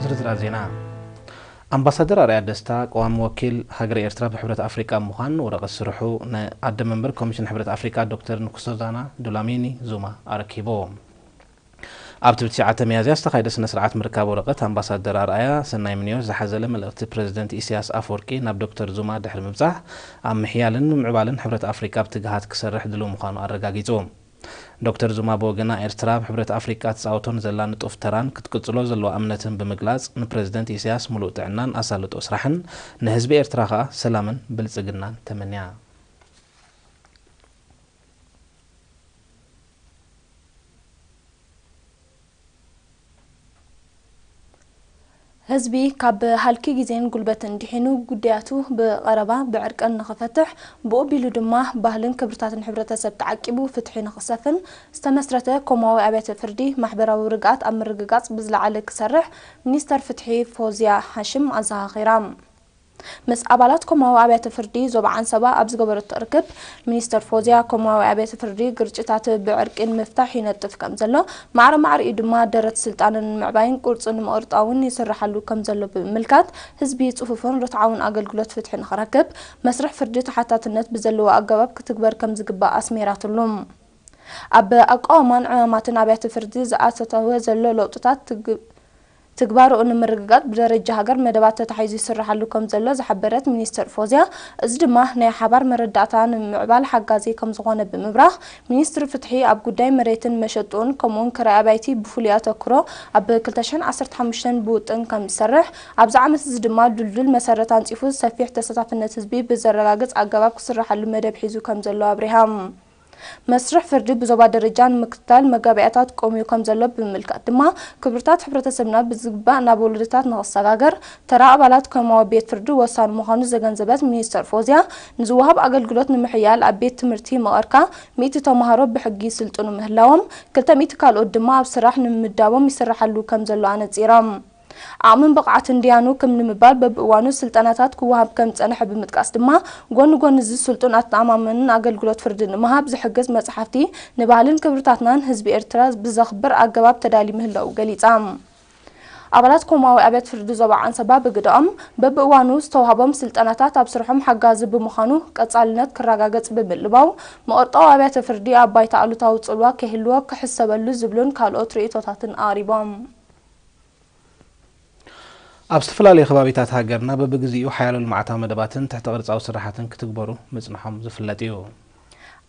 ዝርዝራት ዜና። ኣምባሳደር ኣርኣያ ደስታ ቀዋሚ ወኪል ሃገረ ኤርትራ ብሕብረት ኣፍሪቃ ብምዃን ወረቐት ስርሑ ንኣደ መንበር ኮሚሽን ሕብረት ኣፍሪቃ ዶክተር ንኩሶዛና ዱላሚኒ ዙማ ኣረኪቡ። ኣብ ትብቲ ትሽዓተ ሚያዝያ ዝተኻየደ ስነ ስርዓት ምርካብ ወረቐት ኣምባሳደር ኣርኣያ ሰናይ ምንዮት ዝሓዘለ መልእኽቲ ፕረዚደንት ኢሳያስ ኣፈወርቂ ናብ ዶክተር ዙማ ድሕሪ ምብጻሕ ኣብ ምሕያልን ምምዕባልን ሕብረት ኣፍሪቃ ብትግሃት ክሰርሕ ድሉው ምዃኑ ኣረጋጊጹ። ዶክተር ዙማ ብወገና ኤርትራ ኣብ ሕብረት ኣፍሪቃ ትጻወቶ ንዘላ ንጡፍ ተራን ክትቅጽሎ ዘለዋ እምነትን ብምግላጽ ንፕረዚደንት ኢሳያስ ምሉእ ጥዕናን ኣሳልጦ ስራሕን ንህዝቢ ኤርትራ ከኣ ሰላምን ብልጽግናን ተመንያ። ህዝቢ ካብ ሃልኪ ግዜን ጉልበትን ድሒኑ ጉዳያቱ ብቐረባ ብዕርቅን ንኽፈትሕ ብኡ ቢሉ ድማ ባህልን ክብርታትን ሕብረተሰብ ተዓቂቡ ፍትሒ ንኽሰፍን ዝተመስረተ ኮማዊ ኣብያተ ፍርዲ ማሕበራዊ ርግኣት ኣብ ምርግጋጽ ብዝለዓለ ክሰርሕ ሚኒስተር ፍትሒ ፎዝያ ሃሽም ኣዘኻኺራ። ምስ ኣባላት ኮማዊ ኣብያተ ፍርዲ ዞባ ዓንሰባ ኣብ ዝገበረቶ ርክብ፣ ሚኒስተር ፎዝያ ኮማዊ ኣብያተ ፍርዲ ግርጭታት ብዕርቂ ንምፍታሕ ይነጥፍ ከም ዘሎ፣ ማዕረ ማዕሪኡ ድማ ደረት ስልጣንን ንምዕባይን ቁርፂ ንምቕርጣውን ይስርሓሉ ከም ዘሎ ብምምልካት፣ ህዝቢ ፅፉፍን ርትዓውን ኣገልግሎት ፍትሒ ንኽረክብ መስርሕ ፍርዲ ተሓታትነት ብዘለዎ ኣገባብ ክትግበር ከም ዝግባእ ኣስሚራትሉ። ኣብ ኣቃውማን ዕማማትን ኣብያተ ፍርዲ ዝኣተተወ ዘሎ ለውጥታት ትግ-፣ ትግባረኡ ንምርግጋጽ ብደረጃ ሃገር መደባት ተታሒዙ ይስርሓሉ ከም ዘሎ ዝሓበረት ሚኒስትር ፎዝያ፣ እዚ ድማ ናይ ሓባር መረዳእታ ንምምዕባል ሓጋዚ ከም ዝኾነ ብምብራኽ፣ ሚኒስትሪ ፍትሒ ኣብ ጉዳይ መሬትን መሸጥኡን ከምኡውን ክራይ ኣባይቲ ብፍሉይ ኣተኩሮ ኣብ ክልተ ሽሕን ዓሰርተ ሓሙሽተን ብውጥን ከም ዝሰርሕ፣ ኣብዚ ዓመት እዚ ድማ ድልዱል መሰረት ኣንጺፉ ሰፊሕ ተሳታፍነት ህዝቢ ብዘረጋግጽ ኣገባብ ክስርሓሉ መደብ ሒዙ ከም ዘሎ ኣብሪሃ። መስርሕ ፍርዲ ብዞባ ደረጃ ንምክትታል መጋባእያታት ቆምዩ ከም ዘሎ ብምምልካት ድማ፣ ክብርታት ሕብረተሰብና ብዝግባእ ናብ ወለዶታት ንኽሰጋገር፣ ተራ ኣባላት ኮማዊ ቤት ፍርዲ ወሳኒ ምዃኑ ዘገንዘበት ሚኒስተር ፎዝያ፣ ንዝወሃብ ኣገልግሎት ንምሕያል ኣብ ቤት ትምህርቲ መቐርካ ሚእቲ ተምሃሮ ብሕጊ ይስልጥኑ ምህላዎም፣ ክልተ ሚእቲ ካልኦት ድማ ኣብ ስራሕ ንምምዳቦም ይስርሓሉ ከም ዘሎ ኣነጺራ። ዓቕምን ብቕዓትን ደያኑ ክም ንምባል በብእዋኑ ስልጠናታት ክወሃብ ከም ዝጸንሐ ብምጥቃስ ድማ፣ ጎኒ ጎኒ እዚ ስልጡን ኣተኣማምንን ኣገልግሎት ፍርዲ ንምሃብ ዝሕግዝ መጽሓፍቲ ንባህልን ክብርታትናን ህዝቢ ኤርትራ ብዘኽብር ኣገባብ ተዳልዩ ምህላዉ ገሊጻ። ኣባላት ኮማዊ ኣብያተ ፍርዲ ዞባ ዓንሰባ ብግደኦም፣ በብእዋኑ ዝተዋህቦም ስልጠናታት ኣብ ስርሖም ሓጋዚ ብምዃኑ ቀጻልነት ክረጋገጽ ብምልባው፣ መቐርጠዊ ኣብያተ ፍርዲ ኣብ ባይታ ኣሉታዊ ጽልዋ ከይህልዎ ክሕሰበሉ ዝብሉን ካልኦት ርእይቶታትን ኣቕሪቦም። ኣብ ዝተፈላለዩ ከባቢታት ሃገርና በብግዚኡ ሓያሎ ልምዓታዊ መደባትን ትሕተ ቅርጻዊ ስራሓትን ክትግበሩ ምጽንሖም ዝፍለጥ እዩ።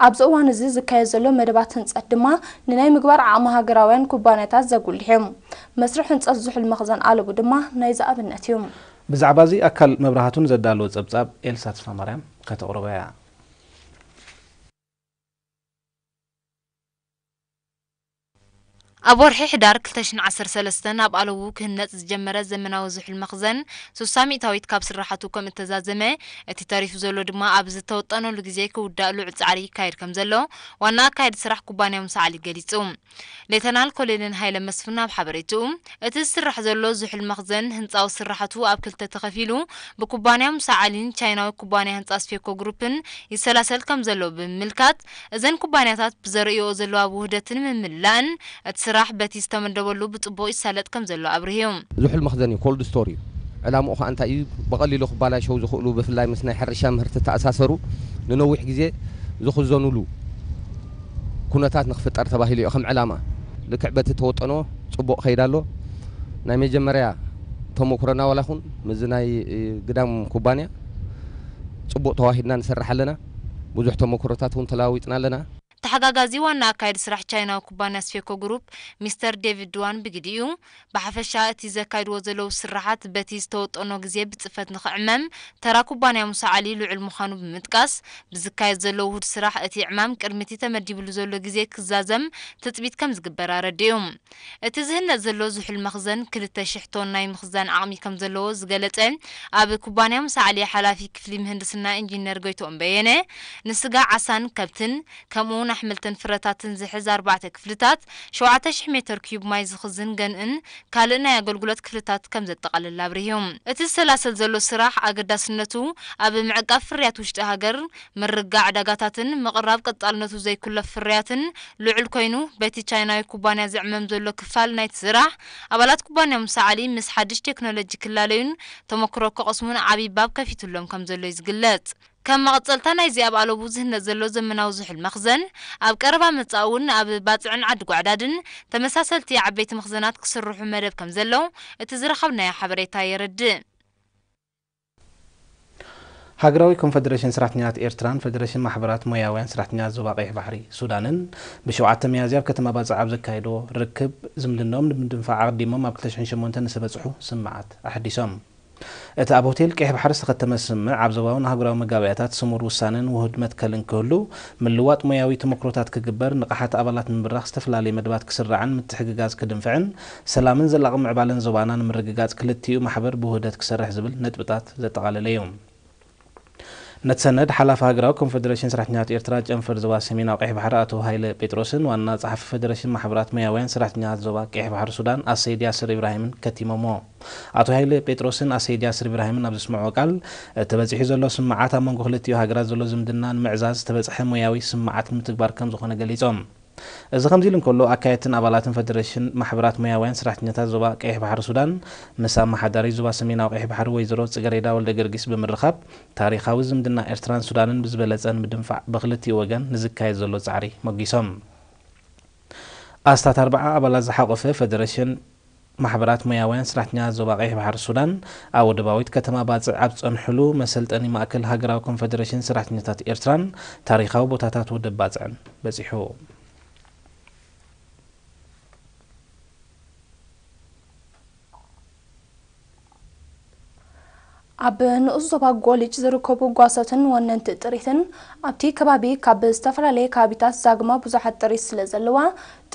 ኣብዚ እዋን እዚ ዝካየድ ዘሎ መደባት ህንጸት ድማ ንናይ ምግባር ዓቕሚ ሃገራውያን ኩባንያታት ዘጉልሕ እዩ። መስርሕ ህንጸት ዝሑል መኽዘን ኣለቡ ድማ ናይዚ ኣብነት እዩ። ብዛዕባ እዚ ኣካል መብራህቱን ዘዳለወ ጸብጻብ ኤልሳ ተስፋማርያም ከተቕርቦ እያ። ኣብ ወርሒ ሕዳር ክልተ ሽሕን ዓሰርተ ሰለስተን ኣብ ኣለዉ ክህነጽ ዝጀመረ ዘመናዊ ዝሑል መኽዘን፣ ሱሳ ሚእታዊት ካብ ስራሓቱ ከም እተዛዘመ፣ እቲ ተሪፉ ዘሎ ድማ ኣብ ዝተወጠነሉ ግዜ ክውዳእ ልዑል ጻዕሪ ይካየድ ከም ዘሎ ዋና ኣካያዲ ስራሕ ኩባንያ ሙሳ ዓሊ ገሊጹ። ሌተናል ኮሎኔል ሃይለ መስፍን ኣብ ሓበሬትኡ፣ እቲ ዝስራሕ ዘሎ ዝሑል መኽዘን ህንጻዊ ስራሓቱ ኣብ ክልተ ተኸፊሉ፣ ብኩባንያ ሙሳ ዓሊን ቻይናዊ ኩባንያ ህንጻ ስፌኮ ግሩፕን ይሰላሰል ከም ዘሎ ብምምልካት፣ እዘን ኩባንያታት ብዘርእይኦ ዘለዋ ውህደትን ምምላእን፣ እቲ ስራሕ በቲ ዝተመደበሉ ብጽቡቕ ይሳለጥ ከም ዘሎ ኣብሪሁ። ዝሑል መኽዘን እዩ፣ ኮልድ ስቶር እዩ። ዕላምኡ ኸኣ እንታይ እዩ? ብቐሊሉ ክባላሸው ዝኽእሉ፣ ብፍላይ ምስ ናይ ሕርሻ ምህርቲ ተኣሳሰሩ፣ ንነዊሕ ግዜ ዝኽዘኑሉ ኩነታት ንኽፍጠር ተባሂሉ እዩ ከም ዕላማ። ልክዕ በቲ ተወጠኖ ጽቡቕ ከይዳ ኣሎ። ናይ መጀመርያ ተመኩሮና ዋላ ኹን ምስዚ ናይ ግዳም ኩባንያ ጽቡቕ ተዋሂድና ንሰርሕ ኣለና። ብዙሕ ተመኩሮታት እውን ተለዋዊጥና ኣለና። ተሓጋጋዚ ዋና ኣካያዲ ስራሕ ቻይናዊ ኩባንያ ስፌኮ ግሩፕ ሚስተር ዴቪድ ድዋን ብግዲኡ፣ ብሓፈሻ እቲ ዘካይድዎ ዘለዉ ስራሓት በቲ ዝተወጠኖ ግዜ ብጽፈት ንኽዕመም ተራ ኩባንያ ሙሳ ዓሊ ልዑል ምዃኑ ብምጥቃስ፣ ብዝካየድ ዘሎ ውሁድ ስራሕ እቲ ዕማም ቅድሚ እቲ ተመዲብሉ ዘሎ ግዜ ክዛዘም ትጽቢት ከም ዝግበር ኣረዲኡ። እቲ ዝህነጽ ዘሎ ዝሑል መኽዘን ክልተ ሽሕ ቶን ናይ ምኽዛን ዓቕሚ ከም ዘለዎ ዝገለጸ ኣብ ኩባንያ ሙሳ ዓሊ ሓላፊ ክፍሊ ምህንድስና ኢንጂነር ጎይትኦም በየነ፣ ንስጋ ዓሳን ከብትን ከምኡ ኣሕምልትን ፍረታትን ዝሕዝ ኣርባዕተ ክፍልታት፣ ሸውዓተ ሽሕ ሜተር ኪዩብ ማይ ዝኽዝን ገንእን ካልእ ናይ ኣገልግሎት ክፍልታት ከም ዘጠቓልል ኣብሪሁ። እቲ ዝሰላሰል ዘሎ ስራሕ ኣገዳስነቱ ኣብ ምዕቃብ ፍርያት ውሽጢ ሃገር፣ ምርግጋእ ዕዳጋታትን ምቕራብ ቀጻልነቱ ዘይኩለፍ ፍርያትን ልዑል ኮይኑ፣ በቲ ቻይናዊ ኩባንያ ዝዕመም ዘሎ ክፋል ናይቲ ስራሕ፣ ኣባላት ኩባንያ ምስ ዓሊ ምስ ሓድሽ ቴክኖሎጂ ክላለዩን ተመክሮ ክቐስሙን ዓቢ ባብ ከፊቱሎም ከም ዘሎ እዩ ዝግለጽ። ከም መቐጸልታ ናይዚ ኣብ ኣለቡ ዝህነጽ ዘሎ ዘመናዊ ዝሑል መኽዘን፣ ኣብ ቀረባ መጻኢ እውን ኣብ ባጽዕን ዓዲ ጓዕዳድን ተመሳሰልቲ ዓበይቲ መኽዘናት ክስርሑ መደብ ከም ዘሎ እቲ ዝረኸብናዮ ሓበሬታ የረድእ። ሃገራዊ ኮንፈደሬሽን ሰራሕተኛታት ኤርትራን ፈደሬሽን ማሕበራት ሞያውያን ሰራሕተኛታት ዞባ ቀይሕ ባሕሪ ሱዳንን ብሸውዓተ ሚያዝያ ኣብ ከተማ ባጽዕ ኣብ ዘካየድዎ ርክብ፣ ዝምድናኦም ንምድንፋዕ ኣቐዲሞም ኣብ ክልተ ሽሕን ሸሞንተን ንዝተበጽሑ ስምምዓት ኣሐዲሶም። እቲ ኣብ ሆቴል ቀይሕ ባሕሪ ዝተኸተመ ስምምዕ፣ ኣብ ዞባውን ኣህጉራዊ መጋባእያታት ስሙር ውሳነን ውሁድ መትከልን ክህሉ፣ ምልዋጥ ሞያዊ ተመክሮታት ክግበር፣ ንቕሓት ኣባላት ንምብራኽ ዝተፈላለየ መደባት ክስራዕን ምትሕግጋዝ ክድንፍዕን፣ ሰላምን ዘላቒ ምዕባለን ዞባና ንምርግጋጽ ክልቲኡ ማሕበር ብውህደት ክሰርሕ ዝብል ነጥብታት ዘጠቓለለ እዩ። ነቲ ሰነድ ሓላፊ ሃገራዊ ኮንፈደሬሽን ሰራሕተኛታት ኤርትራ ጨንፈር ዞባ ሰሜናዊ ቀይሕ ባሕሪ ኣቶ ሃይለ ጴጥሮስን ዋና ጸሓፊ ፈደሬሽን ማሕበራት ሞያውያን ሰራሕተኛታት ዞባ ቀይሕ ባሕሪ ሱዳን ኣሰይድ ያስር ኢብራሂምን ከቲሞምዎ። ኣቶ ሃይለ ጴጥሮስን ኣሰይድ ያስር ኢብራሂምን ኣብ ዘስምዕዎ ቃል፣ እቲ በጺሑ ዘሎ ስምምዓት ኣብ መንጎ ክልቲኡ ሃገራት ዘሎ ዝምድና ንምዕዛዝ ዝተበጽሐ ሞያዊ ስምምዓት ንምትግባር ከም ዝኾነ ገሊጾም። እዚ ከምዚ ኢሉ እንከሎ፣ ኣካየድትን ኣባላትን ፈደሬሽን ማሕበራት ሞያውያን ሰራሕተኛታት ዞባ ቀይሕ ባሕሪ ሱዳን ምስ ኣመሓዳሪ ዞባ ሰሜናዊ ቀይሕ ባሕሪ ወይዘሮ ጽገሬዳ ወልደ ጊዮርጊስ ብምርኻብ፣ ታሪኻዊ ዝምድና ኤርትራን ሱዳንን ብዝበለጸ ንምድንፋዕ ብክልቲኡ ወገን ንዝካየድ ዘሎ ጻዕሪ ሞጊሶም። ኣስታት ኣርብዓ ኣባላት ዝሓቖፈ ፈደሬሽን ማሕበራት ሞያውያን ሰራሕተኛታት ዞባ ቀይሕ ባሕሪ ሱዳን ኣብ ወደባዊት ከተማ ባጽዕ ኣብ ዝጸንሕሉ መሰልጠኒ ማእከል ሃገራዊ ኮንፈደሬሽን ሰራሕተኛታት ኤርትራን ታሪኻዊ ቦታታት ወደብ ባጽዕን በጺሑ። ኣብ ንኡስ ዞባ ጎሊጅ ዝርከቡ ጓሶትን ወነንቲ ጥሪትን ኣብቲ ከባቢ ካብ ዝተፈላለየ ከባቢታት ዛግማ ብዙሓት ጥሪት ስለ ዘለዋ፣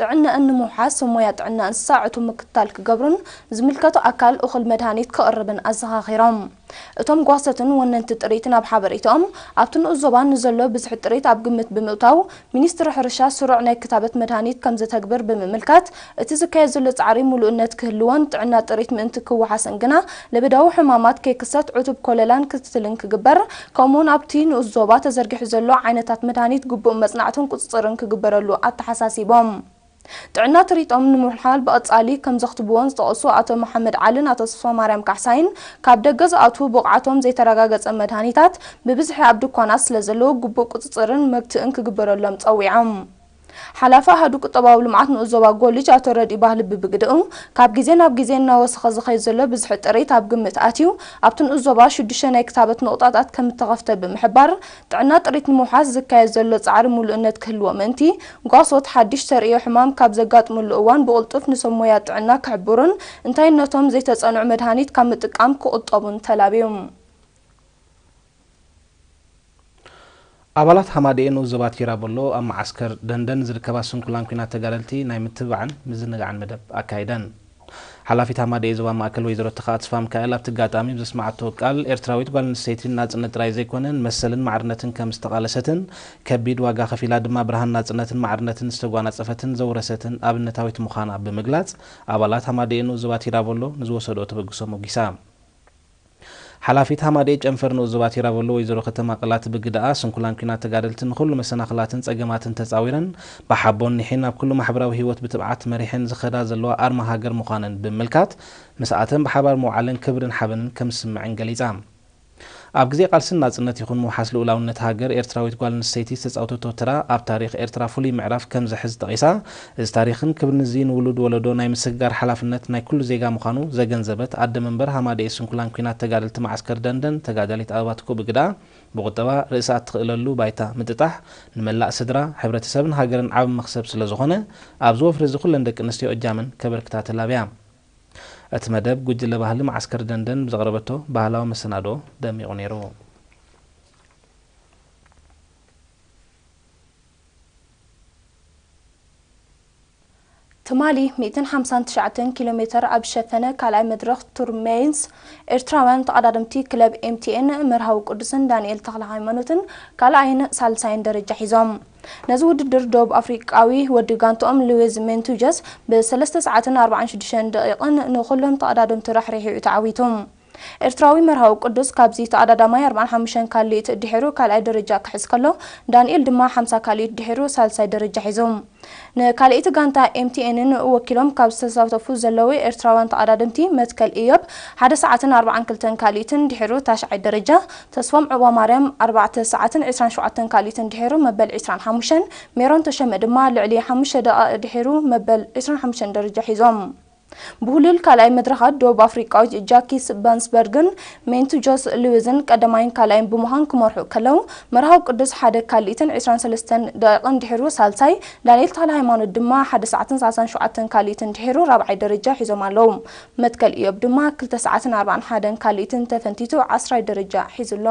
ጥዕናኣን ንምውሓስ ሞያ ጥዕና እንስሳ ዕቱብ ምክትታል ክገብሩን ዝምልከቶ ኣካል እኹል መድሃኒት ክቕርብን ኣዘኻኺሮም። እቶም ጓሶትን ወነንቲ ጥሪትን ኣብ ሓበሬታኦም፣ ኣብቲ ንኡስ ዞባ ንዘሎ ብዝሒ ጥሪት ኣብ ግምት ብምእታው፣ ሚኒስትሪ ሕርሻ ስሩዕ ናይ ክታበት መድሃኒት ከም ዘተግብር ብምምልካት፣ እቲ ዝካየድ ዘሎ ጻዕሪ ምሉእነት ክህልዎን ጥዕና ጥሪት ምእንቲ ክወሓስን ግና፣ ለበዳዊ ሕማማት ከይክሰት ዕቱብ ኮለላን ክትትልን ክግበር፣ ከምኡውን ኣብቲ ንኡስ ዞባ ተዘርጊሑ ዘሎ ዓይነታት መድሃኒት ግቡእ መጽናዕትን ቁጽጽርን ክግበረሉ ኣተሓሳሲቦም። ጥዕና ትርኢቶም ንምሕላው ብቐጻሊ ከም ዘኽትብዎን ዝጠቐሱ ኣቶ መሓመድ ዓልን ኣቶ ተስፋማርያም ካሕሳይን፣ ካብ ደገ ዝኣትዉ ብቕዓቶም ዘይተረጋገጸ መድሃኒታት ብብዝሒ ኣብ ድኳናት ስለ ዘለዉ፣ ግቡእ ቁጽጽርን መግትእን ክግበረሎም ጸዊዖም። ሓላፊ ኣሃዱ ቁጠባዊ ልምዓት ንኡስ ዞባ ጎሊጅ ኣቶ ረድኢ ባህሊ ብብግድኡ፣ ካብ ግዜ ናብ ግዜ እናወሰኸ ዝኸይድ ዘሎ ብዝሒ ጥሪት ኣብ ግምት ኣትዩ፣ ኣብቲ ንኡስ ዞባ ሽዱሽተ ናይ ክታበት ነቑጣታት ከም እተኸፍተ ብምሕባር፣ ጥዕና ጥሪት ንምውሓስ ዝካየድ ዘሎ ጻዕሪ ምሉእነት ክህልዎ ምእንቲ፣ ጓሶት ሓድሽ ተርእዮ ሕማም ካብ ዘጋጥመሉ እዋን ብቕልጡፍ ንሰብ ሞያ ጥዕና ክሕብሩን እንታይነቶም ዘይተጸንዑ መድሃኒት ካብ ምጥቃም ክቑጠቡን ተላብዩ። ኣባላት ሃማደኤ ንኡስ ዞባ ቲራቦሎ ኣብ መዓስከር ደንደን ዝርከባ ስንኩላን ኲናት ተጋደልቲ ናይ ምትብባዕን ምዝንጋዕን መደብ ኣካይደን። ሓላፊት ሃማደኤ ዞባ ማእከል ወይዘሮ ተኻእ ተስፋሚካኤል ኣብቲ ኣጋጣሚ ብዘስመዓቶ ቃል፣ ኤርትራዊት ጓል ኣንስተይቲ ንናጽነት ጥራይ ዘይኮነ፣ ንመሰልን ማዕርነትን ከም ዝተቓለሰትን፣ ከቢድ ዋጋ ከፊላ ድማ ብርሃን ናጽነትን ማዕርነትን ዝተጓናጸፈትን ዘውረሰትን ኣብነታዊት ምዃና ብምግላጽ፣ ኣባላት ሃማደኤ ንኡስ ዞባ ቲራቦሎ ንዝወሰድኦ ተበግሶ ሞጊሳ። ሓላፊት ሃማደኤ ጨንፈር ንኡስ ዞባ ቲራቦሎ ወይዘሮ ከተማ ቅላት ብግደኣ፣ ስንኩላን ኲናት ተጋደልቲ ንኹሉ መሰናኽላትን ጸገማትን ተጻዊረን፣ ብሓቦን ኒሒን ኣብ ኩሉ ማሕበራዊ ህይወት ብትብዓት መሪሐን ዝኸዳ ዘለዋ ኣርማ ሃገር ምዃነን ብምምልካት፣ ምስኣተን ብሓባር ምውዓለን ክብርን ሓበንን ከም ዝስምዐን ገሊጻ። ኣብ ግዜ ቃልስን ናጽነት ይኹን ምውሓስ ልኡላውነት ሃገር፣ ኤርትራዊት ጓል ኣንስተይቲ ዝተጻወተቶ ተራ ኣብ ታሪኽ ኤርትራ ፍሉይ ምዕራፍ ከም ዝሕዝ ጠቒሳ፣ እዚ ታሪኽን ክብርን እዚ ንውሉድ ወለዶ ናይ ምስግጋር ሓላፍነት ናይ ኩሉ ዜጋ ምዃኑ ዘገንዘበት ኣደ መንበር ሃማደኤ ስንኩላን ኲናት ተጋደልቲ መዓስከር ደንደን ተጋዳሊት ኣበባ ትኩእ ብግዳ፣ ብቁጠባ ርእሳ እትኽእለሉ ባይታ ምጥጣሕ ንመላእ ስድራ፣ ሕብረተሰብን ሃገርን ዓቢ መኽሰብ ስለ ዝኾነ፣ ኣብዚ ወፍሪ እዚ ኩለን ደቂ ኣንስትዮ እጃመን ከበርክታ ተላብያ። እቲ መደብ ጉጅለ ባህሊ መዓስከር ደንደን ብዘቕረበቶ ባህላዊ መሰናድኦ ደሚቑ ነይሩ። ትማሊ ሚእትን ሓምሳን ትሽዓተን ኪሎ ሜተር ኣብ ዝሸፈነ ካልኣይ መድረኽ ቱር ሜይንስ፣ ኤርትራውያን ተቐዳደምቲ ክለብ ኤምቲኤን መርሃዊ ቅዱስን ዳንኤል ተኽለ ሃይማኖትን ካልኣይን ሳልሳይን ደረጃ ሒዞም። ነዚ ውድድር ደቡብ ኣፍሪቃዊ ወዲ ጋንትኦም ሉዊዝ ሜንቱጀስ ብሰለስተ ሰዓትን ኣርባዓን ሽዱሽተን ደቂቕን ንኹሎም ተቐዳደምቱ ራሕሪሑ እዩ ተዓዊቱ። ኤርትራዊ መርሃዊ ቅዱስ ካብዚ ተቐዳዳማይ ኣርባዓን ሓሙሽተን ካልኢት ድሒሩ ካልኣይ ደረጃ ክሕዝ ከሎ፣ ዳንኤል ድማ ሓምሳ ካልኢት ድሒሩ ሳልሳይ ደረጃ ሒዞም። ንካልኢት ጋንታ ኤምቲኤንን ወኪሎም ካብ ዝተሳተፉ ዘለዉ ኤርትራውያን ተቐዳደምቲ፣ መትከል ኢዮብ ሓደ ሰዓትን ኣርባዓን ክልተን ካልኢትን ድሒሩ ታሽዓይ ደረጃ፣ ተስፎም ዑባ ማርያም ኣርባዕተ ሰዓትን ዕስራን ሸውዓተን ካልኢትን ድሒሩ መበል ዕስራን ሓሙሽተን፣ ሜሮን ተሸመ ድማ ልዕሊ ሓሙሽተ ደቓ ድሒሩ መበል ዕስራን ሓሙሽተን ደረጃ ሒዞም። ብሁሉል ካልኣይ መድረኻት ደቡብ ኣፍሪቃዊት ጃኪስ ባንስበርግን ሜንቱ ጆስ ሉዊዝን ቀዳማይን ካልኣይን ብምዃን ክመርሑ ከለዉ፣ መርሃዊ ቅዱስ ሓደ ካልኢትን ዕስራን ሰለስተን ደቂቕን ድሒሩ ሳልሳይ፣ ዳንኤል ተኽለ ሃይማኖት ድማ ሓደ ሰዓትን ሰላሳን ሸውዓተን ካልኢትን ድሒሩ ራብዓይ ደረጃ ሒዞም ኣለዉ። መትከል ኢዮብ ድማ ክልተ ሰዓትን ኣርባዓን ሓደን ካልኢትን ተፈንቲቱ ዓስራይ ደረጃ ሒዙ ኣሎ።